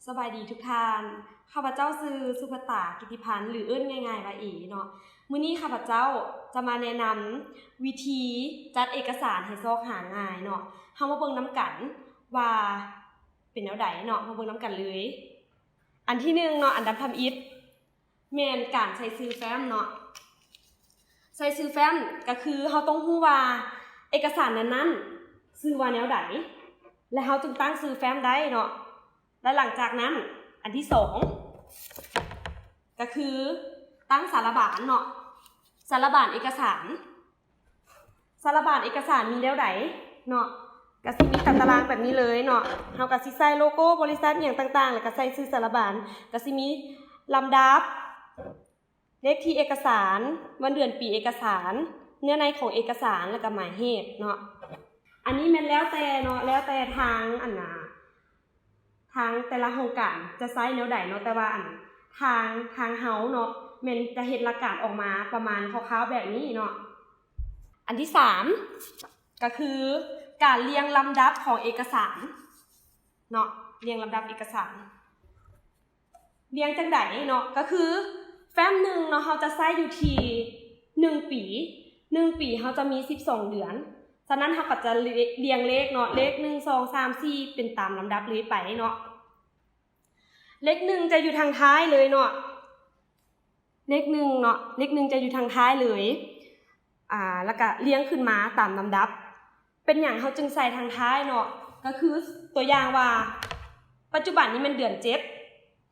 ສະບາຍດີທຸກທ່ານ. ຂ້າພະເຈົ້າຊື່ ສຸພັດຕາ ກິດຕິພັນ ຫຼື ເອີ້ນງ່າຍໆວ່າເອເນາະ. ມື້ນີ້ຂ້າພະເຈົ້າຈະມາແນະນຳວິທີຈັດເອກະສານໃຫ້ຊອກຫາງ່າຍເນາະ. ເຮົາມາເບິ່ງນຳກັນວ່າເປັນແນວໃດເນາະ, ມາເບິ່ງນຳກັນເລີຍ. ອັນທີໜຶ່ງເນາະ, ອັນດັບທຳອິດ ແມ່ນການໃສ່ຊື່ແຟ້ມເນາະ. ໃສ່ຊື່ແຟ້ມກໍຄືເຮົາຕ້ອງຮູ້ວ່າເອກະສານນັ້ນໆຊື່ວ່າແນວໃດ ແລະ ເຮົາຈຶ່ງຕັ້ງຊື່ແຟ້ມໄດ້ເນາະ. ແລະ ຫຼັງຈາກນັ້ນ ອັນທີສອງ ກໍຄືຕັ້ງສາລະບານເນາະ, ສາລະບານເອກະສານ. ສາລະບານເອກະສານມີແນວໃດເນາະ, ກໍຊິມີຕາຕະລາງແບບນີ້ເລີຍເນາະ. ເຮົາກໍຊິໃສ່ໂລໂກ້ບໍລິສັດຫຍັງຕ່າງໆ ແລ້ວກໍໃສ່ຊື່ສາລະບານ, ກໍຊິມີລຳດັບ ເລກທີເອກະສານ, ວັນເດືອນປີເອກະສານ, ເນື້ອໃນຂອງເອກະສານ ແລ້ວກໍໝາຍເຫດເນາະ. ອັນນີ້ແມ່ນແລ້ວແຕ່ເນາະ, ແລ້ວແຕ່ທາງອັນນ່າ ທາງແຕ່ລະຫ້ອງການຈະໃຊ້ແນວໃດເນາະ, ແຕ່ວ່າອັນທາງ ທາງເຮົາເນາະ ແມ່ນຈະເຮັດຫຼັກການອອກມາປະມານຄ່າວໆແບບນີ້ເນາະ. ອັນທີສາມ ກໍຄືການລຽງລຳດັບຂອງເອກະສານເນາະ, ລຽງລຳດັບເອກະສານ. ລຽງຈັ່ງໃດເນາະ, ກໍຄືແຟ້ມໜຶ່ງເນາະ ເຮົາຈະໃຊ້ຢູ່ທີ່ໜຶ່ງປີ, ໜຶ່ງປີເຮົາຈະມີສິບສອງເດືອນ. ສະນັ້ນເຮົາກໍຈະລຽງເລກເນາະ, ເລກໜຶ່ງ ສອງ ສາມ ສີ່ ເປັນຕາມລຳດັບເລື້ອຍໄປເນາະ. ເລກໜຶ່ງຈະຢູ່ທາງທ້າຍເລີຍເນາະ, ເລກໜຶ່ງເນາະ, ເລກໜຶ່ງຈະຢູ່ທາງທ້າຍເລີຍ, ອ່າ ແລ້ວກະລຽງຂຶ້ນມາຕາມລຳດັບ. ເປັນຫຍັງເຮົາຈຶ່ງໃສ່ທາງທ້າຍເນາະ? ກໍຄືຕົວຢ່າງວ່າ ປັດຈຸບັນນີ້ແມ່ນເດືອນເຈັດ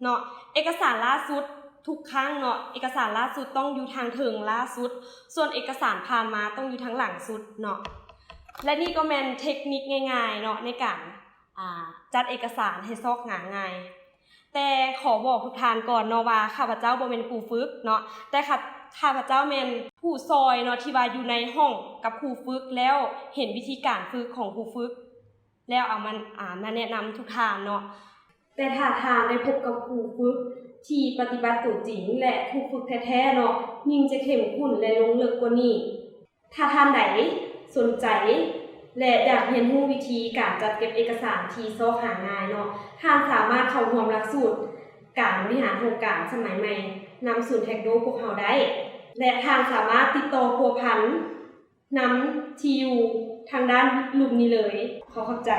ເນາະ, ເອກະສານລ່າສຸດທຸກຄັ້ງເນາະ, ເອກະສານລ່າສຸດຕ້ອງຢູ່ທາງເທິງລ່າສຸດ, ສ່ວນເອກະສານຜ່ານມາຕ້ອງຢູ່ທາງຫຼັງສຸດເນາະ. ແລະ ນີ້ກໍແມ່ນເທັກນິກງ່າຍໆເນາະ ໃນການ ອ່າ ຈັດເອກະສານໃຫ້ຊອກຫາງ່າຍ. ແຕ່ຂໍບອກທຸກທ່ານກ່ອນເນາະວ່າ ຂ້າພະເຈົ້າບໍ່ແມ່ນຄູຝຶກເນາະ, ແຕ່ຂ້າ ຂ້າພະເຈົ້າແມ່ນຜູ້ຊ່ອຍເນາະ ທີ່ວ່າຢູ່ໃນຫ້ອງກັບຄູຝຶກ ແລ້ວເຫັນວິທີການຝຶກຂອງຄູຝຶກ ແລ້ວເອົາມາ ອ່າ ມາແນະນຳທຸກທ່ານເນາະ. ແຕ່ຖ້າທ່ານໄດ້ພົບກັບຄູຝຶກທີ່ປະຕິບັດຕົວຈິງ ແລະ ຄູຝຶກແທ້ໆເນາະ, ຍິ່ງຈະເຂັ້ມຂຸ້ນ ແລະ ລົງເລິກກວ່ານີ້. ຖ້າທ່ານໃດສົນໃຈ ແລະ ຢາກຮຽນຮູ້ວິທີການຈັດເກັບເອກະສານທີ່ຊອກຫາງ່າຍເນາະ, ທ່ານສາມາດເຂົ້າຮ່ວມຫຼັກສູດການບໍລິຫານໂຄງການສະໄໝໃໝ່ນຳສູນແທັກໂດພວກເຮົາໄດ້ ແລະ ທ່ານສາມາດຕິດຕໍ່ພົວພັນນຳທີ່ຢູ່ທາງດ້ານລຸ່ມນີ້ເລີຍ. ຂໍຂອບໃຈ.